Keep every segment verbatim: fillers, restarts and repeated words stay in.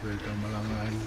Ko e kamalangaʻi.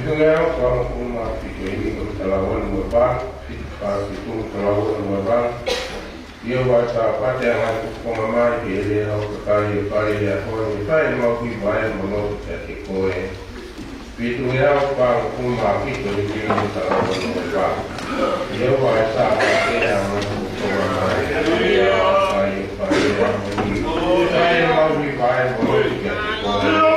Fitu ʻe afe fāngofulu mā fitu, ʻi he taʻu ʻe taha mano fā fitu, fā fitu, taʻu ʻe taha mano fā fitu. ʻI he ʻaho Sāpate, ʻa e ngaahi fofonga mai ki he lea ʻa e kakai ʻo e fale ʻo e ʻaho ni, fai ʻemau hiva ʻa e mono kiate koe. Fitu ʻe afe fāngofulu mā fitu, ʻi he taʻu ʻe taha mano fā fitu. ʻI he ʻaho Sāpate, ʻa e ngaahi fofonga mai ki he lea ʻa e kakai ʻo e fale ʻo e ʻaho ni, fai ʻemau hiva ʻa e mono kiate koe.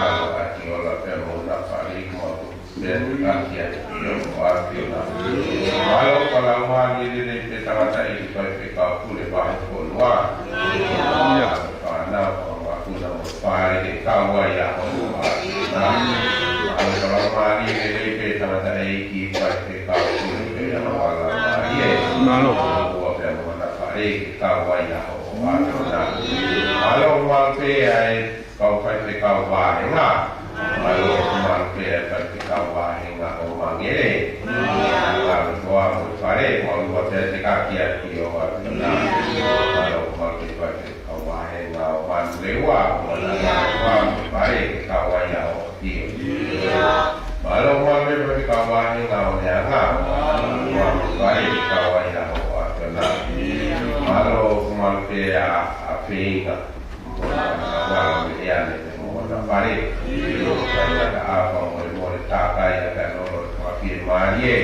ʻAlo ʻa Kiola pea mo hona fale, ʻEiki, mau tuku pē ʻa e kaki ʻa Kiola ʻo ʻAfiona. Mālō ʻoku ʻalu mai lelei pē tangataʻeiki Faifekau Pule Vahefonua. Fānau, ʻa e makuna mo e fale ke kau ai ʻa hoʻo ʻAfiona. Mālō ʻoku ʻalu mai lelei pē tangataʻeiki Faifekau Pule pea mo hona fale. Mālō. Ua pea mo hona fale ke kau ai ʻa hoʻo ʻAfiona. Mālō ʻoku malu pē ʻa e kau faifekau vāhenga. Mālō ʻoku malu pē ʻa e faifekau vāhenga ʻo Mangele. Mālō ʻa e toa mo e fale, mau ʻoua pē te kaki atu ki hoʻo ʻAfiona. Mālō ʻoku malu pē faifekau vāhenga ʻo Manurewa, ʻo Manurewa mo e fale, ke kau ai ʻa hoʻo ʻAfiona. Mālō ʻoku malu pē faifekau vāhenga ʻo Leanga, ʻo Manurewa mo e fale, ke kau ai ʻa hoʻo ʻAfiona. Mālō ʻoku malu pē ʻa, ʻa Feinga. Mālō ʻEane pea mo hona fale. Kae ʻatā ʻa e fakamolemole, takai ʻa e kanono, fakafiemālie.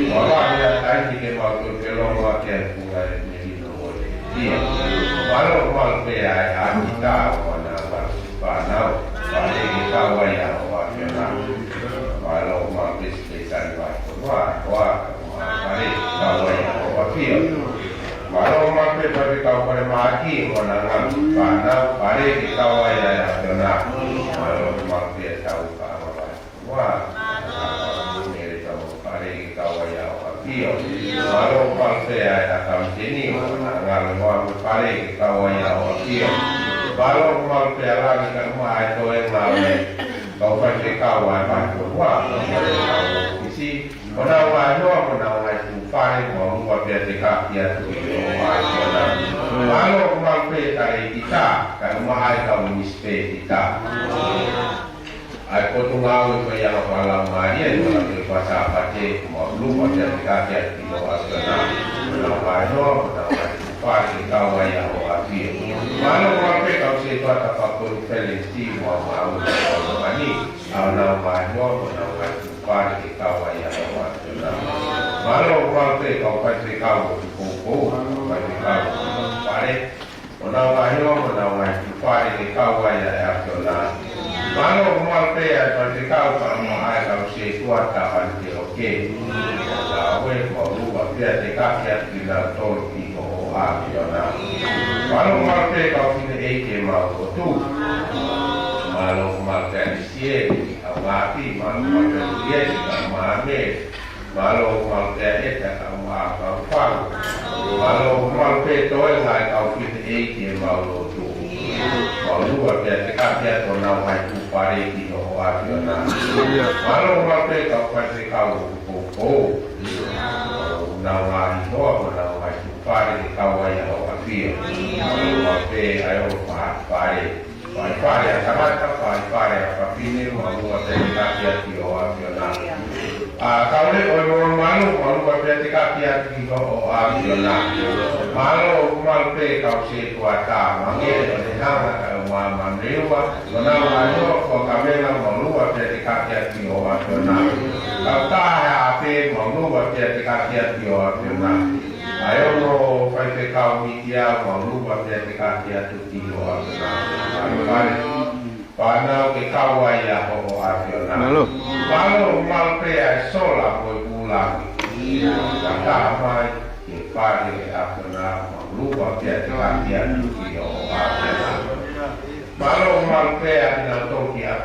Mālō ʻEane, ʻai ke mau toe felōngoaki ʻa e funga e melino ʻo e ʻEiki. Mālō ʻoku malu pē ʻa e ʻAtita mo hona fānau. Fale ke kau ai ʻa hoʻo ʻAfiona. Mālō ʻoku malu pē Sipesali Vahefonua, ʻoku malu pē fale ke kau ai ʻa hoʻo ʻAfiona. Mālō ʻoku malu pē faifekau Falemahaki mo hona ngaahi fānau, fale ke kau ai ʻa e ʻAfiona. Mālō ʻoku malu pē ʻa e tau ka ava vai. Ua. Mele ka mo fale ke kau ai ʻa hoʻo ʻAfiona. Mālō ʻoku malu pē ʻa e ʻakau teni mo hona ngaahi fānau, fale ke kau ai ʻa hoʻo ʻAfiona. Mālō ʻoku malu pē ʻa Lani kae ʻumaʻā ʻa e toenga ʻo e kau faifekau ʻa e Vahefonua, kau faifekau ʻo Fisi. Mo honau ngaahi hoa, mo honau ngaahi tuofefine, mau ʻoua pē te kaki atu ki hoʻo ʻAfiona. Mālō ʻoku malu pē ʻa e talēkita, kae ʻumaʻā ʻa e kau misi pē kita. ʻA e potungāue ko ia ʻa e Laumālie, mo e Laumālie Sāpate, mau ʻoua pē te kaki atu ki hoʻo ʻAfiona. Mo honau ngaahi hoa, mo honau ngaahi tuofefine, ke kau ai ʻa hoʻo ʻAfiona. Mālō ʻoku malu pē kau setuata fakakonifelenisi, mo e ngaahi hoa, mo e ngaahi hoa, mo honau ngaahi tuofefine, ke kau ai ʻa hoʻo ʻAfiona. Mālō ʻoku malu pē kau faifekau ʻo Tupou, kau faifekau ʻo Tupou Fale. Mo honau ngaahi hoa, mo honau ngaahi tuofefine, ke kau ai ʻa e ʻAfiona. Mālō ʻoku malu pē ʻa e faifekau, pea mo e kau setuata ʻa e Vani Teoke. Ka ʻoua, mau ʻoua pē te kaki atu kinautolu ki hoʻo ʻAfiona. Mālō ʻoku malu pē kau fineʻeiki ʻemau lotu. Mālō ʻoku malu pē ʻa Lisieli, ʻa Mafi, mālō ʻoku malu pē ʻa Lisieli, ʻa Mame. Mālō ʻoku malu pē ʻa ʻEta, kae ʻumaʻā ʻa Faufau. Mālō ʻoku malu pē toenga ʻa e kau fineʻeiki ʻemau lotu. Mau ʻoua pē te kaki atu honau ngaahi tuofefine ki hoʻo ʻAfiona. Mālō ʻoku malu pē kau faifekau ʻo Tupou. Honau ngaahi hoa, honau ngaahi tuofefine, ke kau ai ʻa hoʻo ʻAfiona. Mālō ʻoku malu pē ʻa e ongo faifekau. Faifekau ʻa tangata, faifekau ʻa fafine, mau ʻoua pē te kaki atu ki hoʻo ʻAfiona. ʻA e kau leʻo ʻo e Monumanu, mau ʻoua pē te kaki atu ki hoʻo ʻAfiona. Mālō ʻoku malu pē kau setuata, Mangele ʻo Lehanga kae ʻumaʻā Manurewa, mo honau ngaahi hoa, Fuakavela, mau ʻoua pē te kaki atu ki hoʻo ʻAfiona. Kautaha ʻa Ape, mau ʻoua pē te kaki atu ki hoʻo ʻAfiona. ʻA e ongo faifekau Mitia, mau ʻoua pē te kaki atu ki hoʻo ʻAfiona. Mālō. Fānau ke kau ai ʻa hoʻo ʻAfiona. Mālō. Mālō ʻoku malu pē ʻa e sola mo e pulaki. Ka taha mai ke fale ʻa e ʻAfiona, mau ʻoua pē te kaki atu ki hoʻo ʻAfiona. Mālō ʻoku malu pē ʻa kinautolu ki ʻapi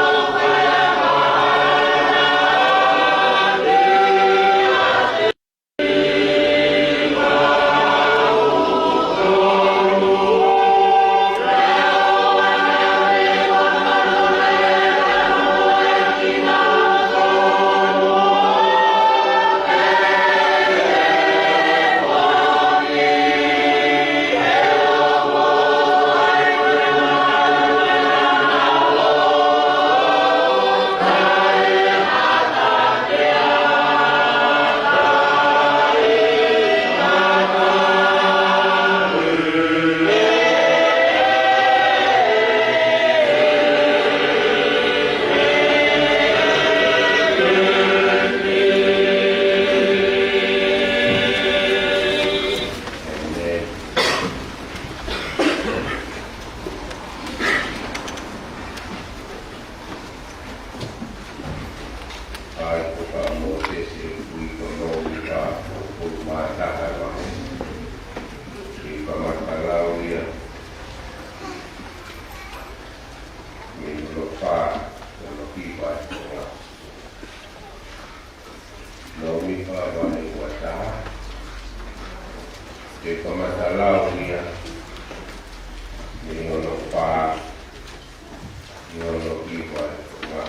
ʻa e tohi ʻa Mōsese ʻoku ui ko Nōmipa, ko e hongofulu mā taha vahe. Ke kamata lau ia mei hono fā ki hono hiva ʻi he konga. Nōmipa vahe ua taha. Ke kamata lau ia mei hono fā ki hono hiva ʻi he konga.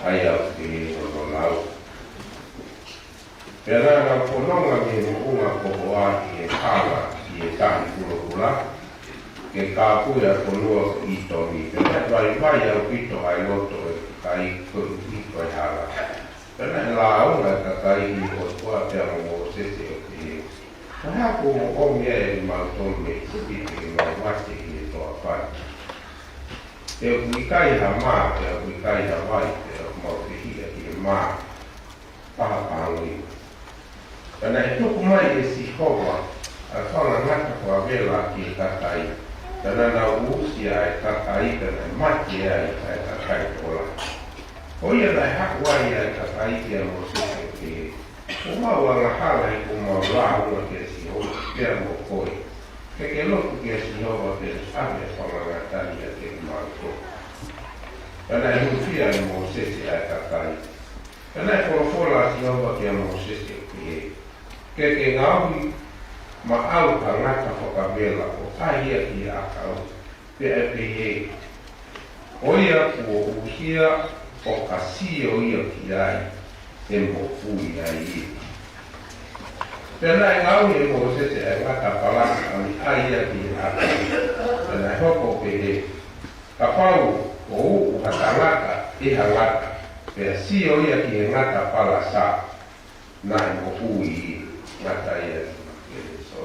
ʻA ia ʻoku pehē hono lau. Pea naʻa nau fononga mei he moʻunga kotoa ʻi he hala ʻi he Tahi Pulopula, ke kāpui ʻa e fonua ko ʻItomi. Pea naʻe vaivai ʻaupito ʻa e loto ʻo e kakai koeʻuhi ko e hala. Pea naʻe lāunga ʻa e kakai ki he ʻOtua pea mo Mōsese ʻo pehē, Ko e hā kuo mou ʻomi ai ʻa kimautolu mei ʻIsipite ke mau mate ʻi he toafa ni? He ʻoku ʻikai ha mā, pea ʻoku ʻikai ha vai, pea ʻoku mau fehiʻa ki he mā pahapaha ngui. Pea naʻe tuku mai ʻe Sihova ʻa e fanga ngata fakavela ki he kakai. Pea naʻa nau uʻusi ʻa e kakai, pea naʻe mate ai ʻa e kakai kotoa. Ko ia naʻe haʻu ai ʻa e kakai kia Mōsese ʻo pehē, Kuo mau angahala he kuo mau lāunga kia Sihova, pea mo koe. Ke ke lotu kia Sihova ke ne ʻave ʻa e fanga ngata ni kiate kimautolu. Pea naʻe hūfia ʻe Mōsese ʻa e kakai. Pea naʻe folofola ʻa Sihova kia Mōsese ʻo pehē, Ke ke ngaohi maʻau ha ngata fakavela ʻo ʻai ia ki he ʻakau, pea ʻe pehē, Ko ia kuo uʻusia ʻo ka sio ia ki ai, ʻe moʻui ai ia. Pea naʻe ngaohi ʻe Mōsese ʻa e ngata palasa ʻo ne ʻai ia ki he ʻakau. Pea naʻe hoko ʻo pehē, Kapau ʻoku uʻu ha tangata ʻe ha ngata, pea sio ia ki he ngata palasa, naʻe moʻui ia. Ngata ia ki he sō.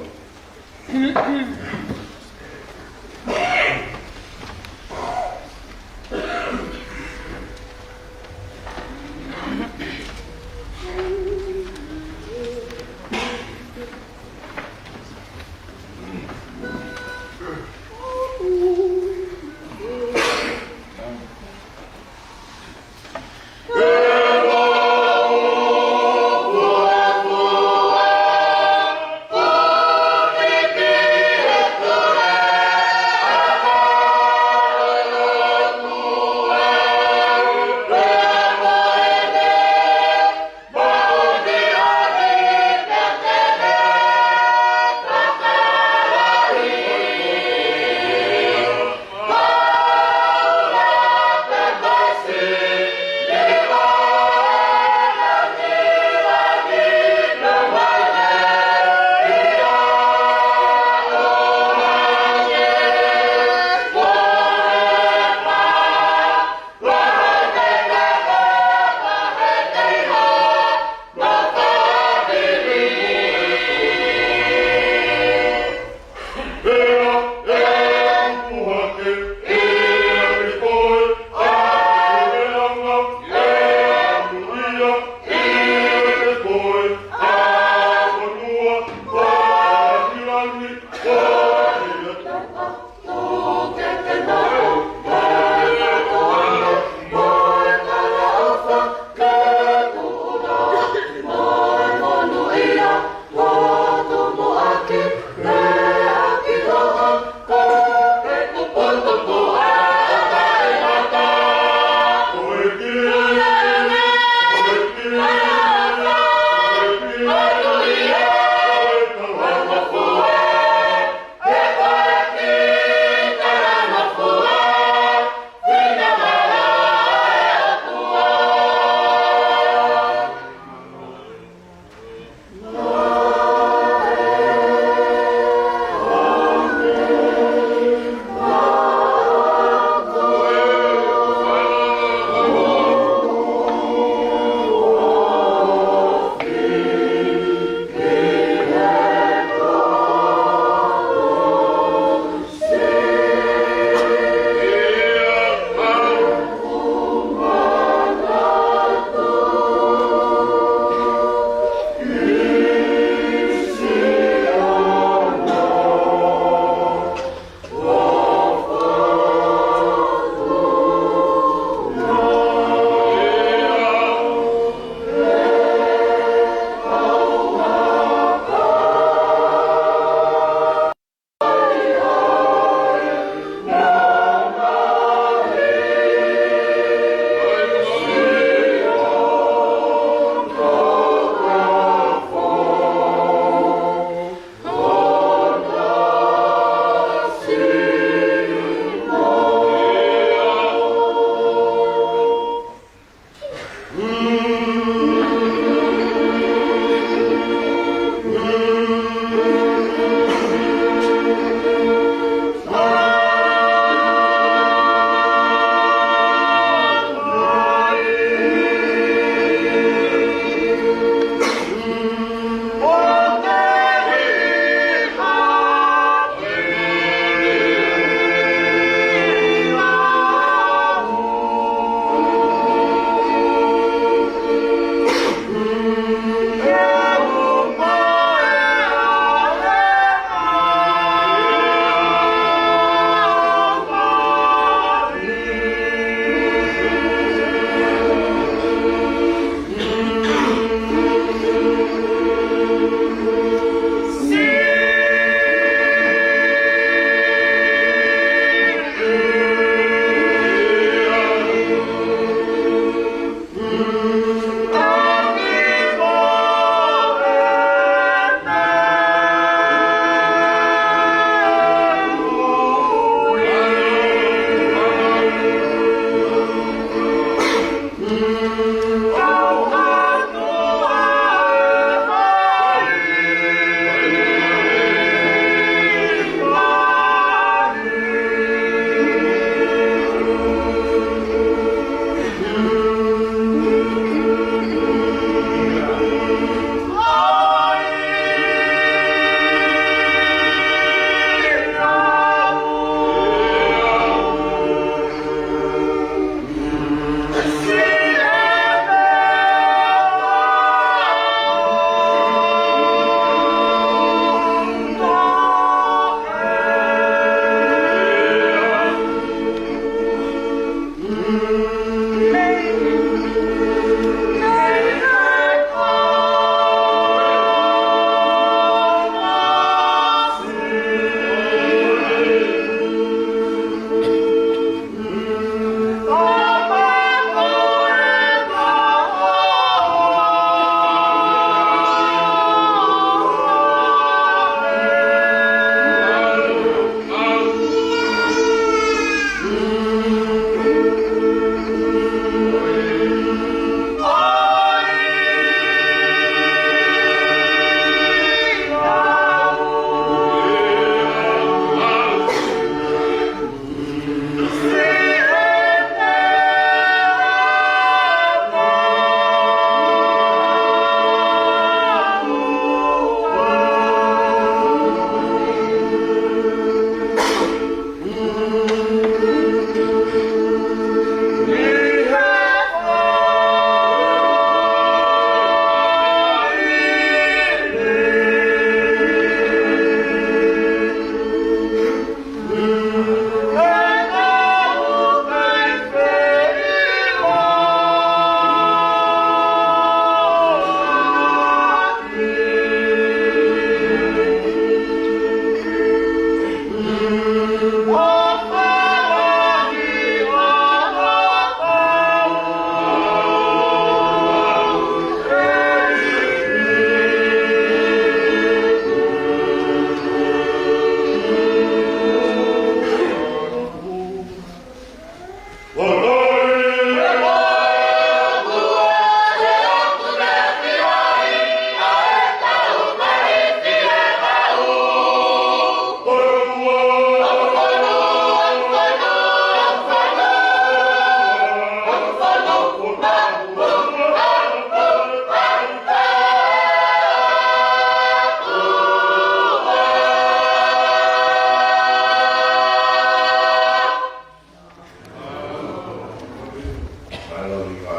Mālō e vā,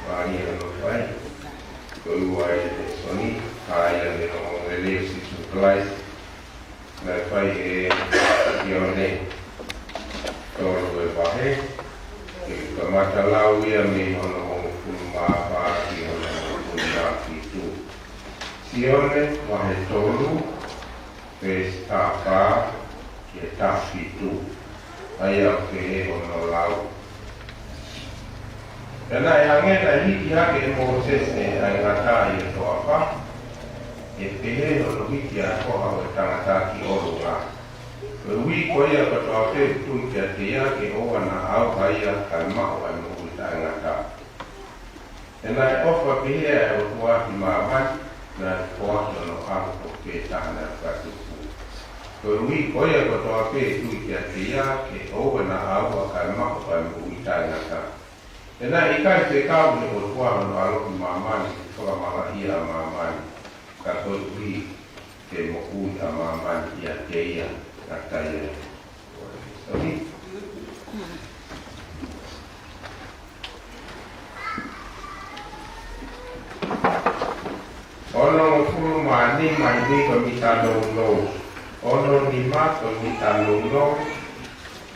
vā ia no fai. Ko e ua e lēsoni, ʻa ia mei he ongoongolelei ʻo Sīsū Kalaisi, naʻe fai ʻe Sione, tolu e vahe, ke kamata lau ia mei hono hongofulu mā fā ki hono hongofulu mā fitu. Sione, vahe tolu, veesi taha fā ki he taha fitu. ʻA ia ʻoku pehē hono lau. Pea naʻe hangē naʻe hiki hake ʻe Mōsese ʻa e ngata ʻi he toafa, ʻe pehē hono hiki ʻa e Tohi ʻa e Tangata ki ʻolunga. Ko e uike ko ia kotoa pē ʻoku tui kiate ia ke ʻoua naʻa ʻauha ia kae maʻu ʻa e moʻui taʻengata. He naʻe ʻofa pehē ʻa e ʻOtua ki māmani, naʻe foaki hono ʻAlo tofu pē taha naʻe fakatupu, ko e uike ko ia kotoa pē ʻoku tui kiate ia ke ʻoua naʻa ʻauha kae maʻu ʻa e moʻui taʻengata. He naʻe ʻikai fekau ʻe he ʻOtua hono ʻAlo ki māmani ke fakamalaʻia ʻa māmani, ka koeʻuhi ke moʻui ʻa māmani ʻiate ia. Ngata ia. Sorry. Onongofulu mā nima ʻi he ko e mita nounou. Ono nima ko e mita nounou.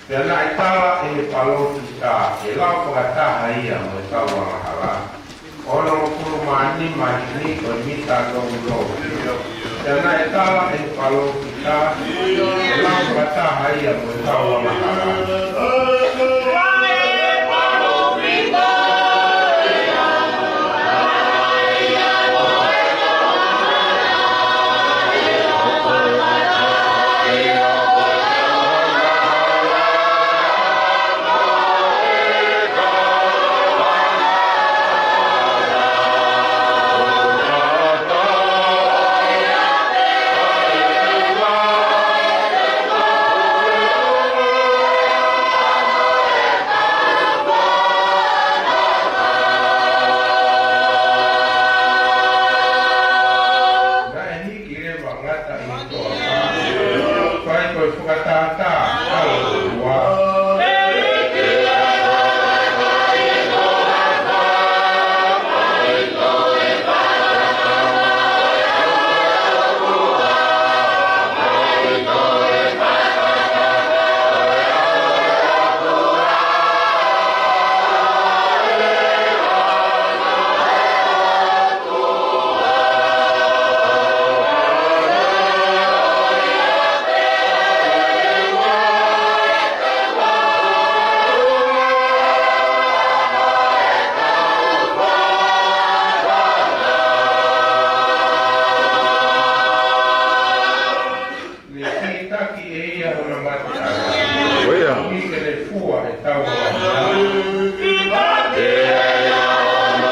Pea naʻe tala ʻe he palōfita, ʻe lau fakataha ia mo e kau angahala. Onongofulu mā nima ʻi he ko e mita nounou. Pea naʻe tala ʻe he palōfita, ʻe lau fakataha ia mo e kau angahala. Naʻe hiki leva ngata ʻi he toafa. Fai ko e fakatātā ʻa e ʻOtua. Naʻe taki ʻe ia hono mate ʻana. ʻIo. Koeʻuhi ke ne fua e tau ʻa e mate ʻana.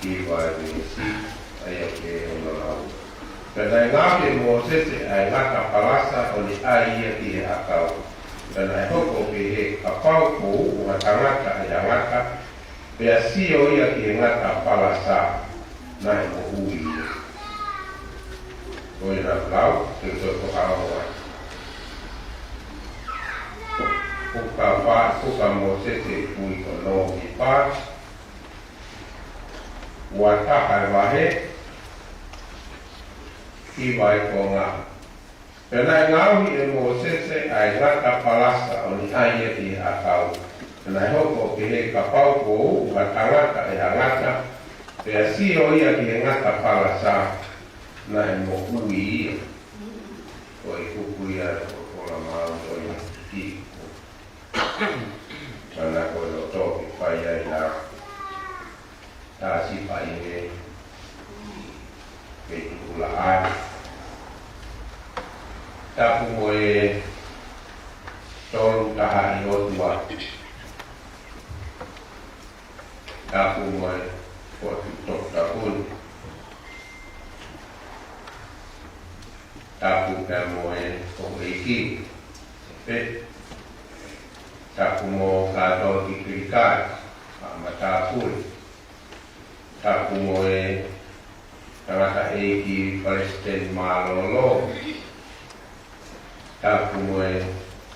Hiva ʻa e veesi, ʻa ia ko hono lau. Pea naʻe ngaohi ʻe Mōsese ʻa e ngata palasa ʻo ne ʻai ia ki he ʻakau. Pea naʻe hoko ʻo pehē, kapau kuo uʻu ha tangata ʻe ha ngata, pea sio ia ki he ngata palasa, naʻe moʻui ia. Ko ia naʻa ku lau, te u toe fakahoko atu. Puka fā, puka Mōsese, ʻi he kui ko Nōmipa, ua taha e vahe, hiva e konga. Pea naʻe ngaohi ʻe Mōsese ʻa e ngata palasa ʻo ne ʻai ia ki he ʻakau. Pea naʻe hoko ʻo pehē, kapau kuo uʻu ha tangata ʻe ha ngata, pea sio ia ki he ngata palasa, naʻe moʻui ia. Ko e kupu ia ʻo e folofola maau ʻo e ʻEiki. Mana ko e loto ke fai ai ʻa e tasi paine ke tukula ai. Tapu mo e Tolu Tahaʻi ʻOtua. Tapu mo e Potu Toputapu ni. Tapu pea mo e houʻeiki. Pea tapu mo kātoa ki Pilikai, ʻa e matāpule. Tapu mo e tangataʻeiki palesiteni mālōlō. Tapu mo e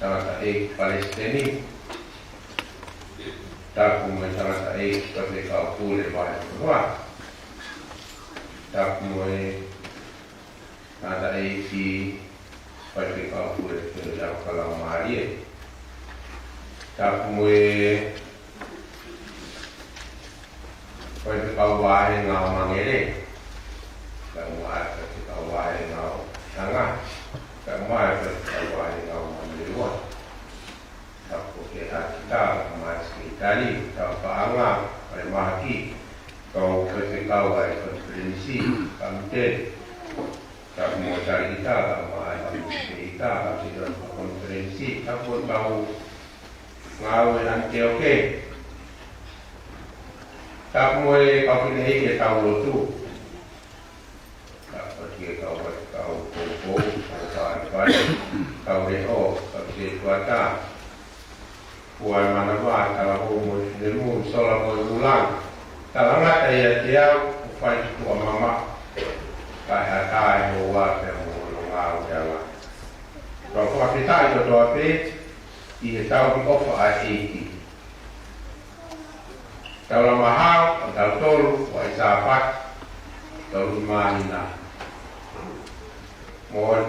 tangataʻeiki palesiteni. Tapu mo e tangataʻeiki faifekau pule vahefonua. Tapu mo e tangataʻeiki faifekau pule feleʻi ʻa e fakalaumālie. Tapu mo e faifekau vāhenga ʻo Mangere. Tapu mo e faifekau vāhenga ʻo Tanga. Tapu mo e faifekau vāhenga ʻo Mangere ua. Tapu ki he ʻākita, tapu mo e sekelitali, tapu paʻanga, falemahaki, kau faifekau ʻa e konifelenisi, kau te, tapu mo e talita, tapu mo e kau sekelitali, kau te konifelenisi, tapu mo e kau ngāue ʻAntioke, tapu mo e kau fineʻeiki ʻetau lotu. Tapu ki he kau faifekau poupou, kau fale fale, kau leʻo, kau setuata. Ua e manava, talavou mo e finemui, sola mo e ulanga. Talangata ʻiate au, ʻo fai ki tuʻa mamaʻo. Kae ʻatā e houa pea mo hono ngāue ʻa e ʻAlo. Tau fakafetaʻi kotoa pē, ʻi he tauhi ʻofa ʻa e ʻEiki. Taulama hao, ʻa tautolu, ʻo e Sāpate, tolu māhina. Mo e,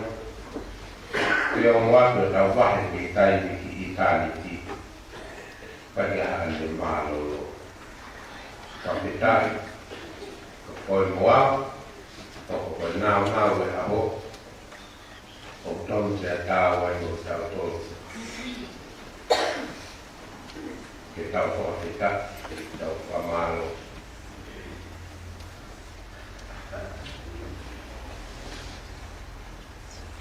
pea ongo atu ʻetau vahe mei taimi ki ʻitāniti. Pea ʻi ai haʻane mālōlō. Fakafetaʻi, ko koe mo au, ko koe nau nau e ʻaho. ʻOku tonu ke tau ai mo tautolu. Ke tau fakafetaʻi, ke tau fakamālō.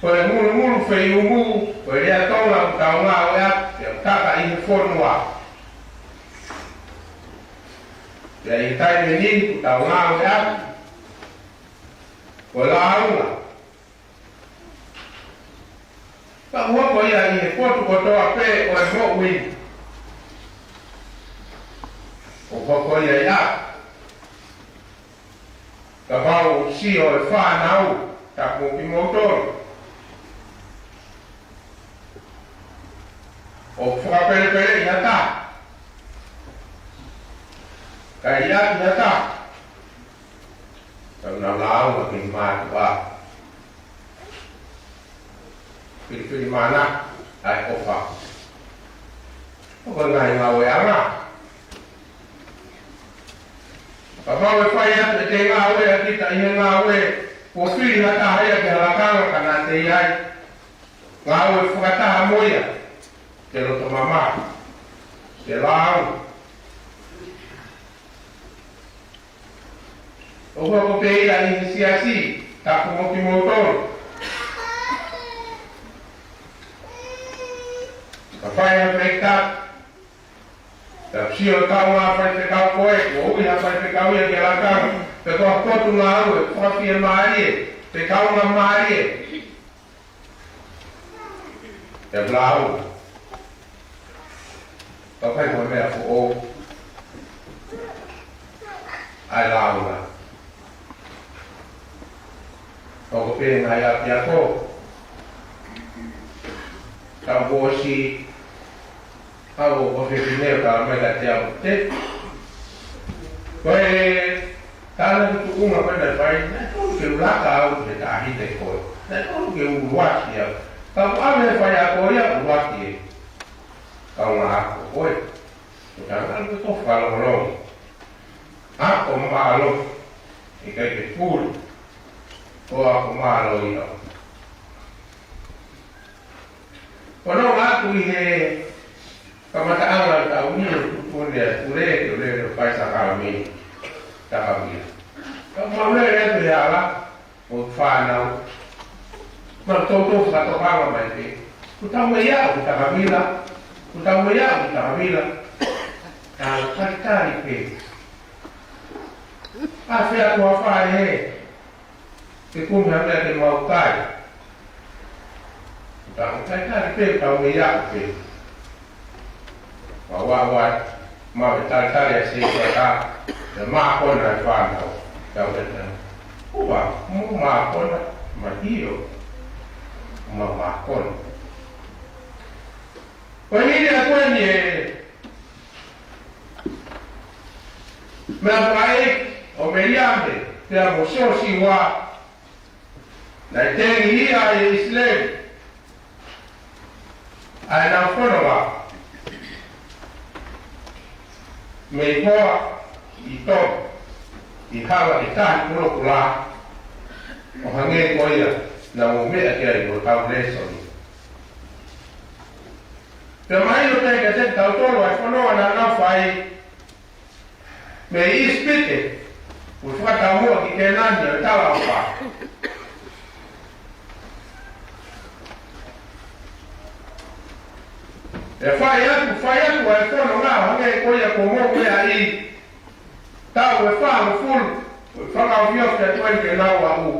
Ko e ngulungulu feiʻumu, ko e lea Tonga ʻoku tau ngāueʻaki, ke taka ʻi he fonua. Pea ʻi he taimi ni ʻoku tau ngāueʻaki, ko e lāunga. Ka ʻoku hoko ia ʻi he potu kotoa pē ʻo e moʻui. ʻOku hoko ia ia. Kapau ʻoku sio e fānau, tapu kimoutolu. ʻOku fakapelepeleʻi ha taha. Kae liʻaki ha taha. Tau nau lāunga ki he mātuʻa. Filifilimānako ʻa e ʻofa. ʻOku ʻi ai e ngaahi ngāueʻanga. Kapau ʻe fai atu ʻete ngāue ʻa kita ʻi he ngāue, kuo fili ha taha ia ki ha lakanga ka naʻa te ʻi ai. Ngāue fakataha mo ia, ke loto mamahi, ke lāunga. ʻOku hoko pē ia ʻi he siasi, tapu mo kimoutolu. Ka fai ha fake tapu, Ka sio e kaungā faifekau ko ē, ʻoku ui ha faifekau ia ke lakanga, pe ko ha potungāue fakafiemālie, pe kaungāmālie. ʻE lau. Ka ʻoku ʻikai ko e meʻa foʻou ʻa e launa. ʻOku pehē ʻa e ʻapiako. Ka ʻoku ʻosi, ʻa ʻoku ʻosi fefine ʻo tala mai kiate au te. Ko e tānaki tuʻunga ko ē naʻe fai, naʻe tonu ke u laka au ki he taʻahine ko ē. Naʻe tonu ke u ʻuluaki au. Ka ʻoku ʻave ʻe he faiako ia ʻuluaki ē. Kaungā ako ko ē. Ko e tangata ko e fakalongolongo. Ako mālohi. ʻIkai ke puli. Ko e ako mālohi ia. Ko hono ʻoatu ʻi he kamataʻanga ʻo e taʻu ni ʻo tuʻutuʻuni ʻa e pule ke u lele ʻo fai sākalamēniti takavila. Ka mau lele atu he hala mo e fānau. Mau toutou fakatokanga mai pē. Kuo tau meʻa ʻo takavila. Kuo tau meʻa ʻo takavila. Ka talitali pē. ʻAfea kuo fai ē. Ke kumi ha meʻa ke mau kai. Tau kai kai pē, tau meʻa pē. Mau ʻalu atu, mau ʻe talitali ʻa Sētuata, ʻe mākona e fānau. Tau ʻe tau. Ua, mo mākona, mahino. Mau mākona. Ko e hili ʻa ko eni ē, meʻa pai ʻo Meliame, pea mo Siosiua, naʻe tengiʻia ʻe ʻIsileli ʻa ʻenau fononga mei Hoa ʻi Tomi, ʻi he hala ʻe taha ʻi Kulokula, ʻo hangē ko ia naʻa mou meʻa ki ai ʻi hotau lēsoni. Pea mahino pē kiate kitautolu ʻa e fononga naʻa nau fai mei ʻIsipite, ʻo fakataumuʻa ki Kēnani ʻo e talaʻofa. ʻE fai atu, fai atu ʻa e fononga hangē ko ia kuo mou meʻa ai. Taʻu ʻe fāngofulu, ʻo fakaofiofi atu ai ke nau aʻu.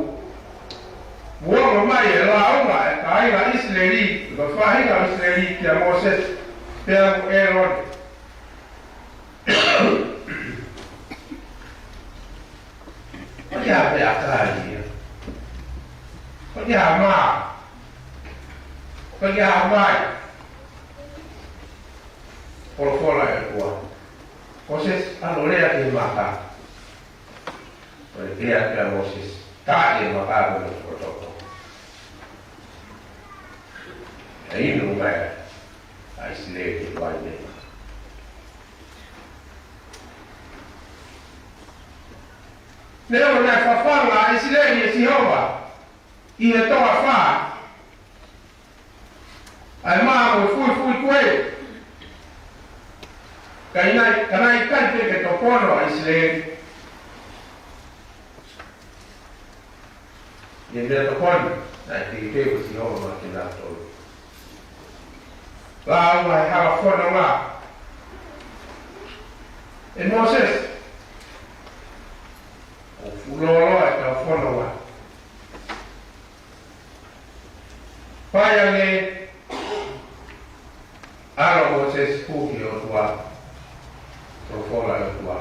Muʻa mai e lāunga ʻa e kāinga ʻIsileli, ʻo e faʻahinga ʻo ʻIsileli kia Mōsese, pea mo ʻĒlone. Ko e hā pē ʻa e kāinga? Ko e hā mā? Ko e hā mai? Folofola ʻa e ʻOtua. Mōsese, ʻalu ʻo lea ki he maka. Ko e lea kia Mōsese, tā e maka ko e tokotoko. ʻE inu mai ʻa ʻIsileli ʻi he vai nei. Neongo naʻe fafanga ʻa ʻIsileli ʻe Sihova ʻi he toafa ʻa e mā mo e fuifui kuē, ka naʻe, ka naʻe ʻikai pē ke tokoni ʻa ʻIsileli ʻi he meʻatokoni naʻe teuteu ʻe Sihova maʻa kinautolu. Lāunga he hala fononga ʻe Mōsese, ʻo fuoloa ʻetau fononga. Fai ange, ʻalu ʻa Mōsese ki he ʻOtua, folofola ʻa e ʻOtua.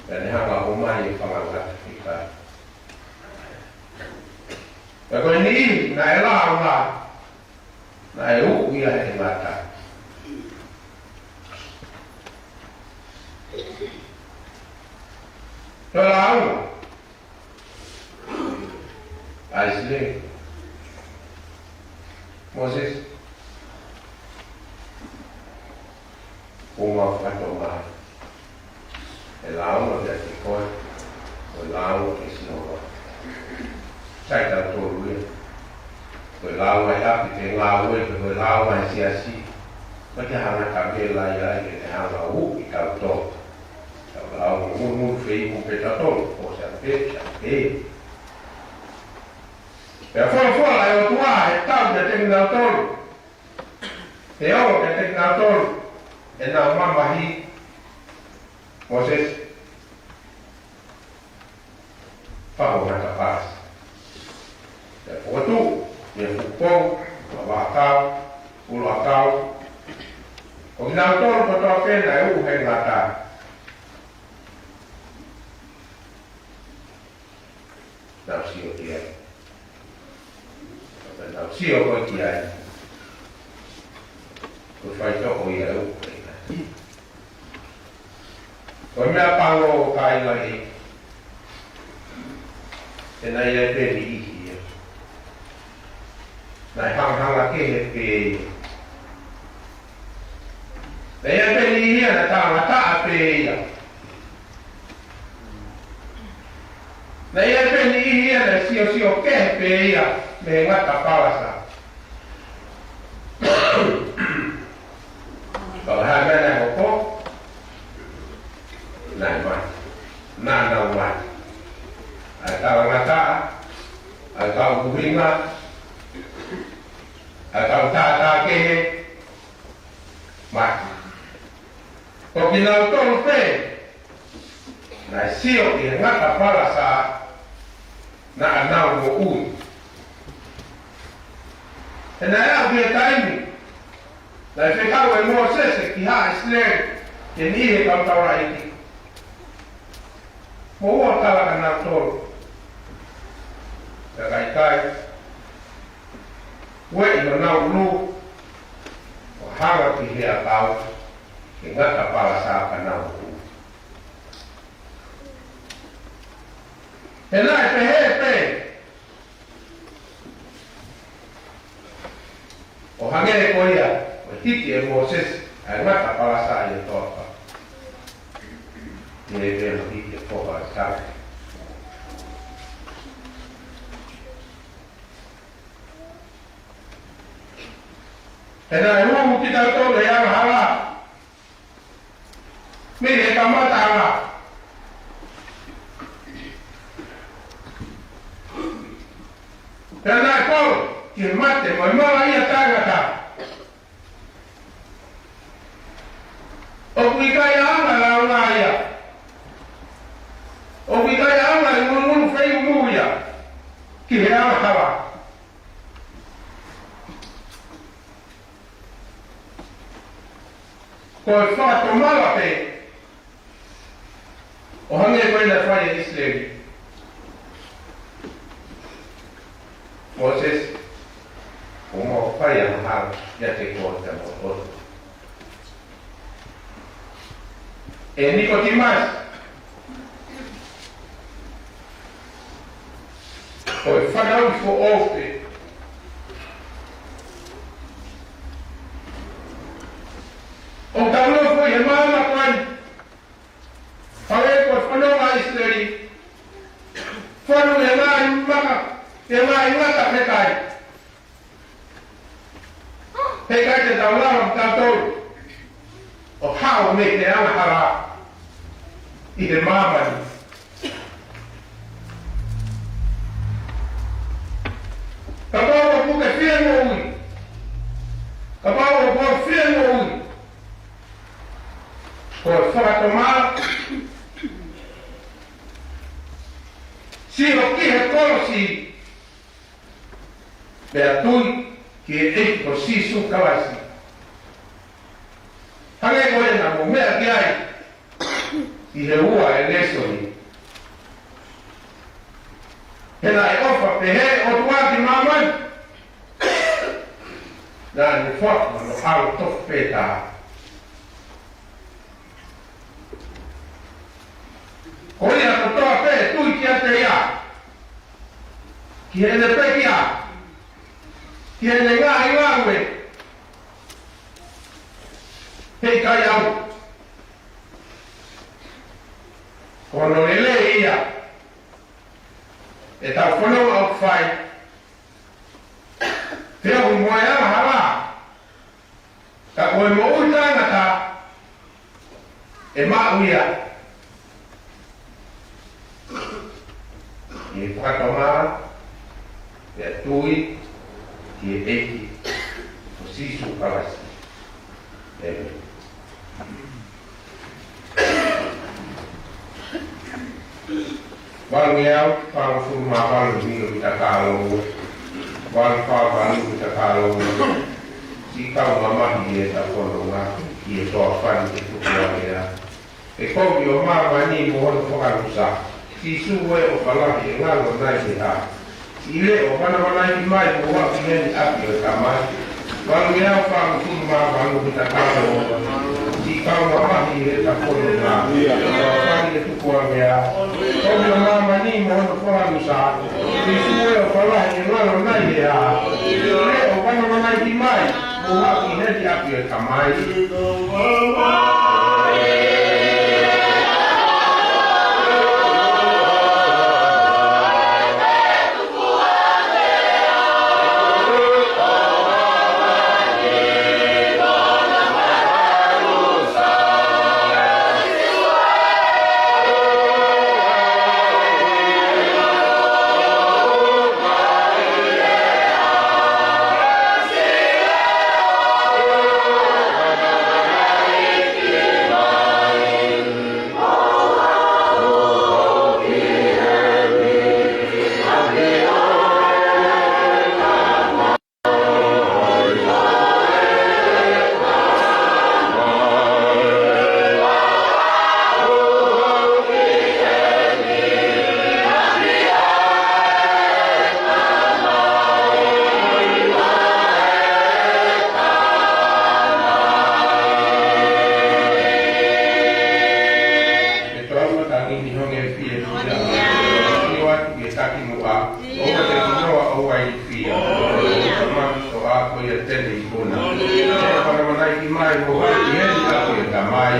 Pea ne hanga ʻo ʻomai e fanga ngata ʻikai. Pea ko eni naʻe lāunga, naʻe uʻi ia he ngata. Pea lāunga ʻa ʻIsileli. Mōsese, ʻoku mau fakatokangaʻi e lāunga kiate koe, ko e lāunga kia Sihova. Sai tautolu ia. Ko e lāunga ʻi ʻapi pe ngāue, pe ko e lāunga ʻi he siasi. Ko e hā ngata pē lahi ai ke ne hanga ʻo uʻi kitautolu. Tau lāunga muimui fei mo pē tautolu, ʻo sa pē, sa pē. Pea folofola ʻa e ʻOtua ʻi he tau kiate kinautolu, ʻe ʻomi kiate kinautolu ʻenau mamahi, Mōsese, fai ho ngata palasa. Pea fokotuʻu mei he fuʻu pou, ʻa e vaʻakau, ʻuluʻakau, ʻo kinautolu kotoa pē naʻe ʻuʻu he ngata, nau sio ki ai. Nau sio ko ē ki ai, ko e faitoʻo ia ʻoku ʻi ai. Ko e meʻa pango, kāinga, ʻe, ʻe naʻe ʻi ai pē niʻihi ia naʻe hangahanga kehe pē ia. Naʻe ʻi ai pē niʻihi ia naʻe talangataʻa pē ia. Naʻe ʻi ai pē niʻihi ia naʻe siosio kehe pē ia mei he ngata palasa. Ka ko e hā e meʻa naʻe hoko? Naʻe mate. Naʻa nau mate. ʻA e talangataʻa, ʻa e kau ʻuhinga, ʻa e kau tātā kehe, mate. Ko kinautolu pē naʻe sio ki he ngata palasa, naʻa nau moʻui. He naʻe aʻu ki he taimi naʻe fekau ʻe Mōsese ki haʻa ʻIsileli, ki he niʻihi he kau taulaʻeiki, mou ō ʻo tala kia nautolu, ka ʻikai, ueʻi honau ʻulu, ʻo hanga ki he ʻakau, ki he ngata palasa ka nau moʻui. He naʻe pehē pē, ʻo hangē ko ia, ʻo hiki ʻe Mōsese ʻa e ngata palasa ʻi he toafa. He pē ʻo hiki ʻe he toafa ʻa e sale. He naʻe hū kitautolu he angahala mei he kamataʻanga. Pea naʻe kau ki he mate mo e malaʻia taʻengata. ʻOku ʻikai ʻaonga e lāunga ia. ʻOku ʻikai ʻaonga e ngunungunu feiʻunu ia ki he angahala. Ko e fakatomala pē, ʻo hangē ko ia naʻe fai ʻe ʻIsileli. Mōsese, ʻoku mau fai angahala ʻiate koe pea mo e ʻOtua. ʻE Nikotīmasi, ko e fanauʻi foʻou pē. ʻOku tau nofo ʻi he māmani ko eni, hangē ko e fononga ʻa ʻIsileli, fonu he ngaahi maka, he ngaahi ngata, heʻikai. Heʻikai te tau lava kitautolu ʻo haʻu mei he angahala ʻi he māmani. Kapau ʻoku ke fie moʻui, kapau ʻoku ke fie moʻui, ko e fakatomala, sio ki he kolosi, pea tui ki he ʻEiki ko Sīsū Kalaisi. Hangē ko ia naʻa mou meʻa ki ai ʻi he ua e lēsoni. He naʻe ʻofa pehē ʻOtua ki māmani, naʻa ne foaki hono ʻAlo tofu pē taha. Ko ia kotoa pē ʻe tui kiate ia, ki heʻene pekia, ki heʻene ngaahi ngāue, heʻikai ʻalu. Ko hono lelei ia ʻetau fononga ʻoku fai, feohi mo e angahala. Ka ko e moʻui taʻengata ʻe maʻu ia ʻi he fakatomala, ʻi Pea tui ki he ʻEiki ko Sīsū Kalaisi. ʻĒmeni. Valu ngeau fāngofulu mā valu, himi ʻo e kiʻi tālō. Valu fā valu, kiʻi tālō. Siʻi kau mamahi ʻi heʻeta fononga, ʻi he toafani ke tuku ange ā. ʻE kovi ʻo māmani mo hono fakanusa. Sīsū ē, ʻofa lahi ʻe ngalo nai he ʻā? Siʻi leʻo vanavanaiki mai, mou aʻu ki heni ʻapi ʻo e Tamai. Valu ngeau fāngofulu mā valu, kiʻi tālō. Siʻi kau mamahi ʻi heʻeta fononga, ʻi he toafani ke tuku ange ā? Kovi ʻo māmani mo hono fakanusa. Sīsū ē, ʻofa lahi ʻe ngalo nai he ʻā? Siʻi leʻo vanavanaiki mai, mou aʻu ki heni ʻapi ʻo e Tamai. Ke tau matangi ni honge fiefia. Sio atu ki he takimuʻa. ʻOua te ke noa ʻo uaifia. Tama, ʻo ako ia tene i kona. Leʻo vanavanaiki mai, mou aʻu ki heni ʻapi ʻo e Tamai.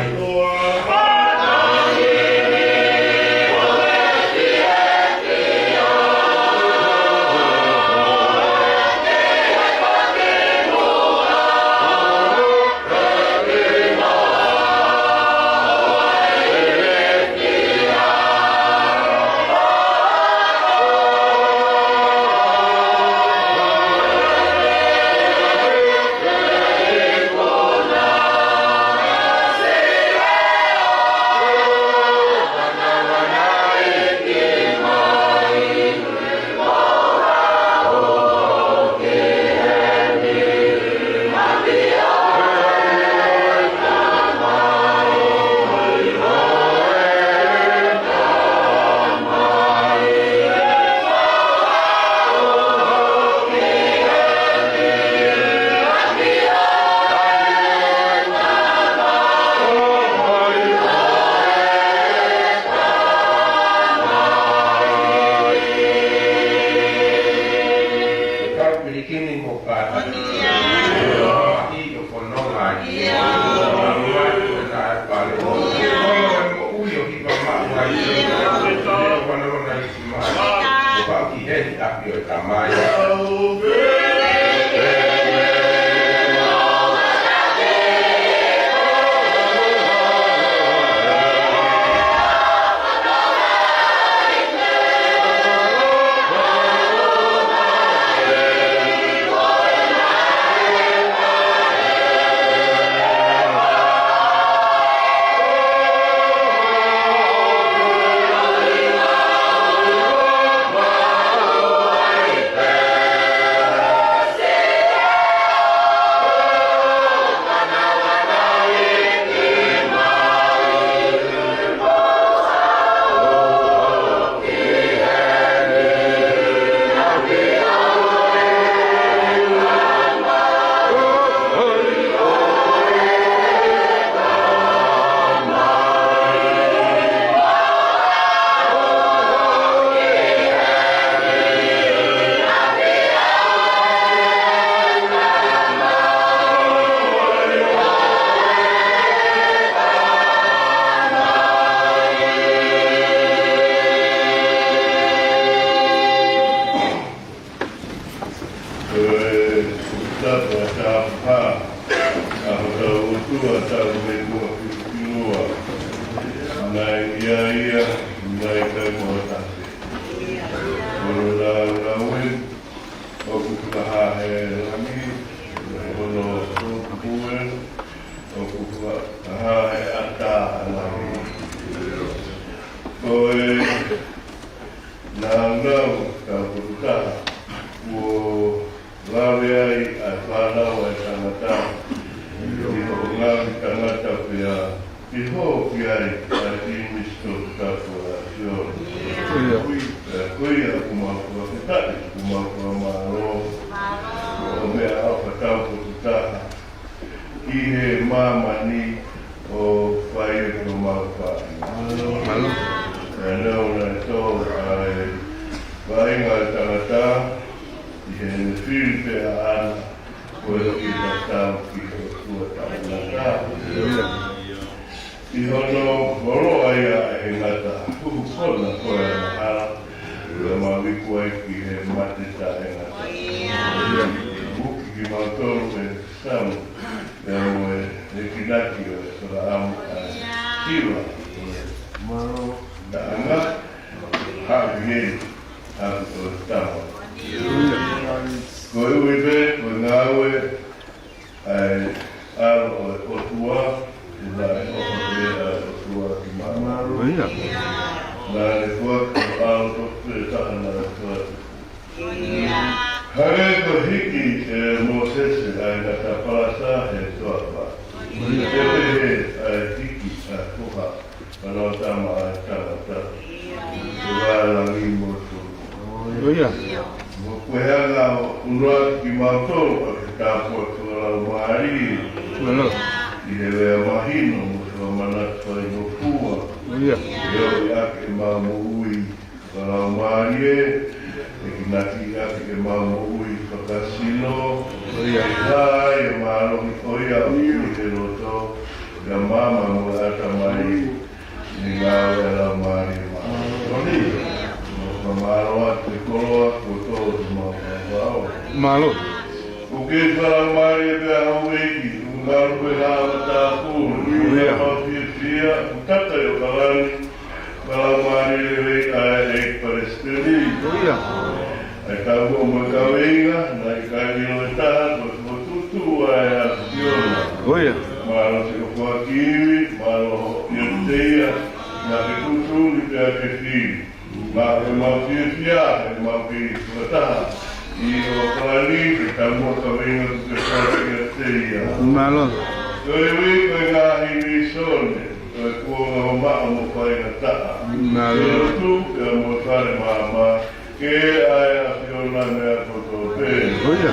Kau pilikimi mo kātaki. ʻIo, fononga ai. ʻIo. Fononga ai, ko e taʻepale. ʻIo. Fononga ai, ko ui ʻo hiva maʻu ai. ʻIo. Leʻo vanavanaiki mai. ʻIo. Ko au ki heni ʻapi ʻo e Tamai. Ko e tapa tapa, ʻa hotau ʻOtua tau metua ki, ki muʻa. Naʻe ʻia ia, naʻe ʻikai mo ha taha. Ko hono laulaueni, Ai, ai, Mister Tokitapu ʻAfio. Ko ia. Ko ia, ʻoku mau fakafetaʻi, ʻoku mau fakamālō. ʻO meʻa ʻo fakatau ko taha ki he māmani ʻo fai ʻemau fai. Mālō. ʻE nau na to ai fai ngā tangata ʻi he ne fili pē ʻaʻana ko e ki tatau ki he ʻOtua taʻengata. ʻI hono holoʻa ia ʻe he ngata, huhu kona ko e angahala, ʻo mau iku ai ki he mate taʻengata. Uki kimautolu ʻe Samu, ʻe mo e, ʻe kinaki ʻo e Solaʻamu ʻa e hiva ʻo e mālō taʻanga, haʻu ki he ʻapi ʻo e tama. Ko e ui pē, ko e ngāue ʻa e ʻAlo ʻo e ʻOtua, ʻi he ʻofa pē ʻa e ʻOtua ki māmani. Ko ia. Naʻa ne foaki ʻa e ʻAlo tofu pē taha naʻe foaki. Hangē ko e hiki ʻe Mōsese ʻa e ngata palasa he toafa, ʻe pehē ʻa e hiki ʻa e Foha ʻa e Tama ʻa e Tangata he vālangi mo e fonu. Ko ia. Mo ko e anga ʻo ʻunuaki kimautolu ʻaki e tāpuaki fakalaumālie. Mālō. ʻI he lea mahino mo e fakamanatu faingofua. Ko ia. ʻE ʻomi ʻaki ʻemau moʻui fakalaumālie, ʻe kinaki ʻaki ʻemau moʻui fakasino. Ko ia. Ka ʻi he mālohi ʻo ia ʻoku ʻi he loto, ʻi he maama mo e ʻatamai, ʻi he ngāue ʻa e Laumālie Māʻoniʻoni. Mo fakamālō atu e koloa kuo tō ʻi homau vavao. Mālō. ʻOku ke fakalaumālie pē ʻa houʻeiki, ʻoku ngalo pē ha matāpule, ʻoku mau fiefia, ʻoku tata ʻi ʻAokalani, fakalaumālie lelei ʻa e ʻEiki Palesiteni. Ko ia. ʻA e taumuʻa mo e kaveinga, naʻe ʻikai ʻilo ʻe taha, ko e fokotuʻutuʻu ʻa e ʻAfiona. Ko ia. Mālō siʻo foaki ivi, mālō hoʻo ʻiate ia, naʻa ke tuʻutuʻuni pea ke fili. Naʻa ke mau fiefia, he mau kei fakataha ʻi ʻAokalani, he taumuʻa kaveinga kuo ke foaki ʻiate ia. Mālō. Ko e ui, ko e ngaahi misiona, ko e kuonga mamaʻo mo faingataʻa. Mālō. Ke lotu, pea mo fale maama, ke ʻai ʻa e ʻAfiona meʻa kotoa pē. Ko ia.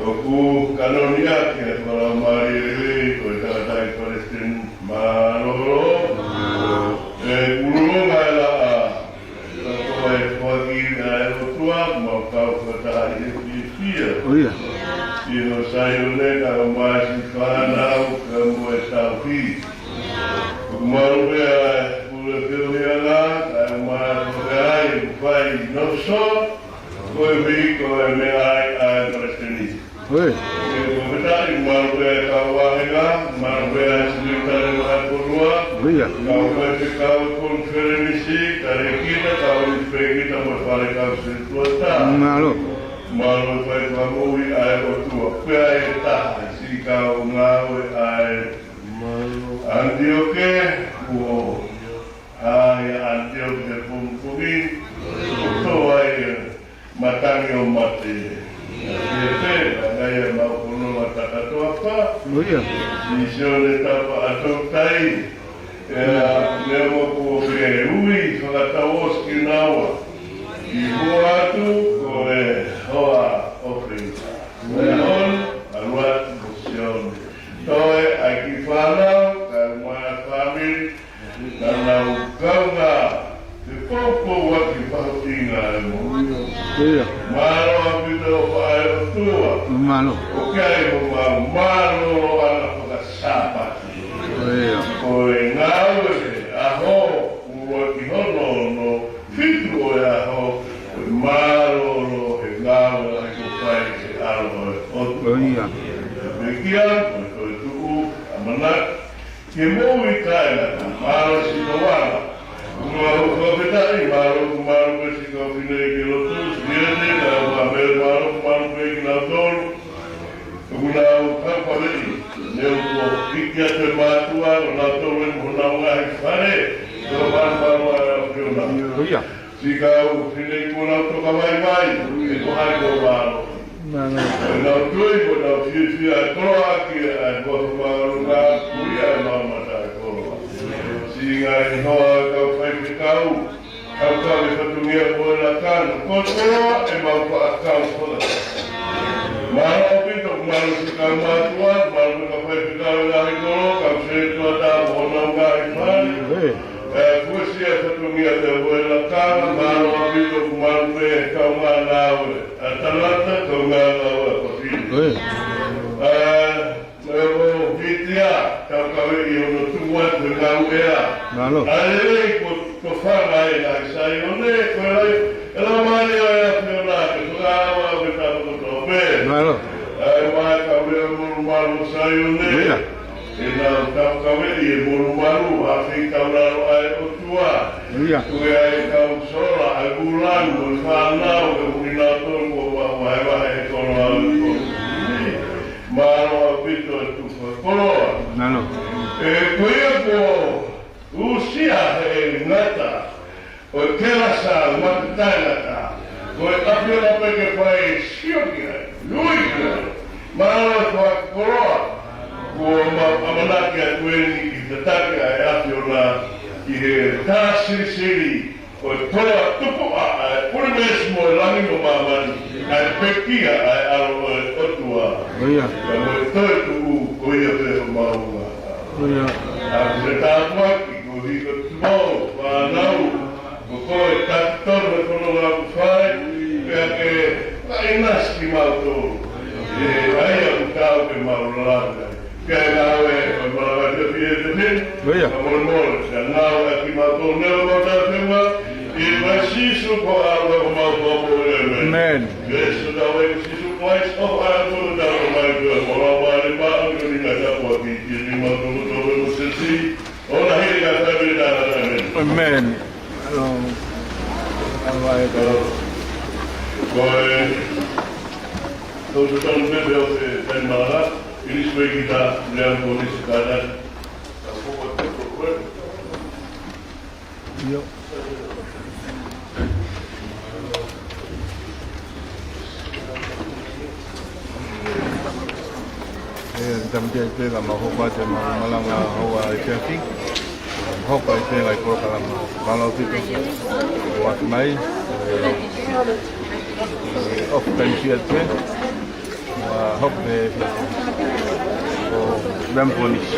ʻOku kanoni ʻaki ʻa e fakalaumālie lelei, ko e tangataʻeiki Palesiteni mālōlō. ʻE ʻulunga e laʻā, ka ko e foaki ʻa e ʻOtua, mau kau fakataha ʻi he fiefia. Ko ia. ʻI ho Saione, kae ʻumaʻā siʻi fānau, kae mo e tauhi. ʻOku malu pē ʻa e pule feohiʻanga, kae ʻumaʻā e feohi ʻoku fai ʻi North Shore, koeʻuhi ko e meʻa ai ʻa e Palesiteni. Ko ia. ʻOku fakafetaʻi, malu pē ʻa e kau vāhenga, malu pē ʻa e Sekelitali Vakafonua, ko ia, kau faifekau e konifelenisi, talēkita, kau ʻinisipēkita mo e fale kau setuata. Mālō. Malu e fai fakamoʻui ʻa e ʻOtua. Pea ʻe taha siʻi kau ngāue ʻa e ʻAnitioke, kuo ʻai ʻa ʻAnitioke he pongipongi, kuo tō ai e matangi ʻo mate. ʻE pehē, ʻa ia mau kono ma takatoa pa. Ko ia. Misiona Tapa ʻa Toutai. ʻE a mea mo kuo ke ui fakatau ʻosi kinaua ʻi mua atu ko e hoa ʻo Fenga. Ko e hon, ʻalu atu mo Sione. Toe ʻa e kiʻi fānau, kae ʻumaʻā e fāmili, naʻa nau kaungā he poupou ʻaki e faʻahinga ʻo e moʻui. Ko ia. Mālō ʻaupito ʻofa ʻa e ʻOtua. Mālō. ʻOku ʻi homau mālōlōʻanga fakasāpate. Ko ia. Ko e ngāue he ʻaho, ʻuluaki hono ono, fitu ʻo e ʻaho, ko e mālōlō he ngāue lahi kuo fai ʻe he ʻAlo ʻo e ʻOtua. Ko ia. Pekia, mo e toetuʻu, ʻamanaki ke moʻui taʻengata, mālō siʻi tauʻanga. ʻOku mau fakafetaʻi, mālō, mālō pē siʻi kau fineʻeiki lotu, siʻi ʻEne, kae ʻumaʻā e mālō, mālō pē kinautolu ʻoku nau kau faleʻi, ne u ko hiki atu e mātuʻa, ʻo nau tolo e mo nau ngaahi fale, ko e mālō, mālō ʻa e ʻAfiona. Ko ia. Siʻi kau fineʻeiki kuo nau toka vaivai, ʻe ko hai ko e mālō. Mālō. ʻE nau tui, ko nau fiefia, koloa ki ai, ko e mālō ka, ko ia e mau mata e koloa. Siʻi Ngaahi hoa ʻo e kau faifekau, kau kau e fatongia ko e lakanga, ko e koloa ʻemau faʻa kau fakataha. Mālō ʻaupito, mālō siʻi kau mātuʻa, mālō e kau faifekau ʻi he ngaahi kolo, kau sētuata mo honau ngaahi fale. ʻE, fuesia e fatongia pē ko e lakanga, mālō ʻaupito, mālō pē kaungāngāue ʻa tangata, kaungāngāue ʻa fafine. ʻE, ʻo Vitia, tau kau ʻi hono tuku atu e ngāue ʻa. Mālō. ʻA e lelei ko, ko fanga e ngaahi Saione, ko e lai, e lau mai ʻa e ʻAfiona, ke fakaava, ke tapa kotoa pē. Mālō. ʻA e mai kau lea molumalu Saione. ʻIo. ʻE nau tau kau ʻi he molumalu, ʻa e fei tau lalo ʻa e ʻOtua. ʻIo. Ko e ʻai kau sola, ʻa e kūlangu, ʻa e fānau, ʻa e muʻi nautolu, ko e vahevahe e koloa ʻo e kolo. Mālō ʻaupito e tufa koloa. Mālō. ʻE, ko ia kuo uesia he ngata, ʻo e kelasa mata taʻengata, ko e ʻAfiona pē ke fai sio ki ai, ui ki ai. Mālō e tufa koloa, kuo mau ʻamanaki atu eni ʻi he tataki ʻa e ʻAfiona ʻi he tā silisili, ʻo e toa tupuʻa ʻa e ʻunivēsi mo e langi mo māmani, ʻa e pekia ʻa e ʻAlo ʻo e ʻOtua. ʻIo. Ka mo e toetuʻu ko ia pē homau ngata. ʻIo. ʻA e tāpuaki, ko hiko tupou, fānau, ko koe taki tonu e fononga ʻoku fai, pea ke faʻinasi kimautolu. ʻE, ʻa ia ʻoku tau ke mau lalanga. Ke ngāue ʻo e malanga te fie te fie. ʻIo. Ka mole mole, ke ngāue ʻa kimautolu ne o mau tau te ngā. ʻI he Sīsū ko e ʻAlo ko mau Fakamoʻui, ʻēmeni. ʻĒmeni. Sīsū tau e Sīsū Kalaisi, ʻofa ʻa e ʻOtua, tau mai ko e mola vale ma, ʻo ni ngā tāpuaki, ke ni mau tau tau e mosesi. ʻO na hili ka tabe na, ʻēmeni. ʻĒmeni. ʻAlo, ʻalo ai ka. Ko e, tau tau tau me te o te, te malanga. ʻIlisi ko e kita, lea ko ni si kātaki. ʻIo. ʻE, tamatea i pē ka mau hopa te mau malanga hoa e teaki. Hopa i pē ngai polokalama. Mālō ʻaupito. ʻOatu mai. ʻE, off time sia te. Ua hope, ʻo Ramponis.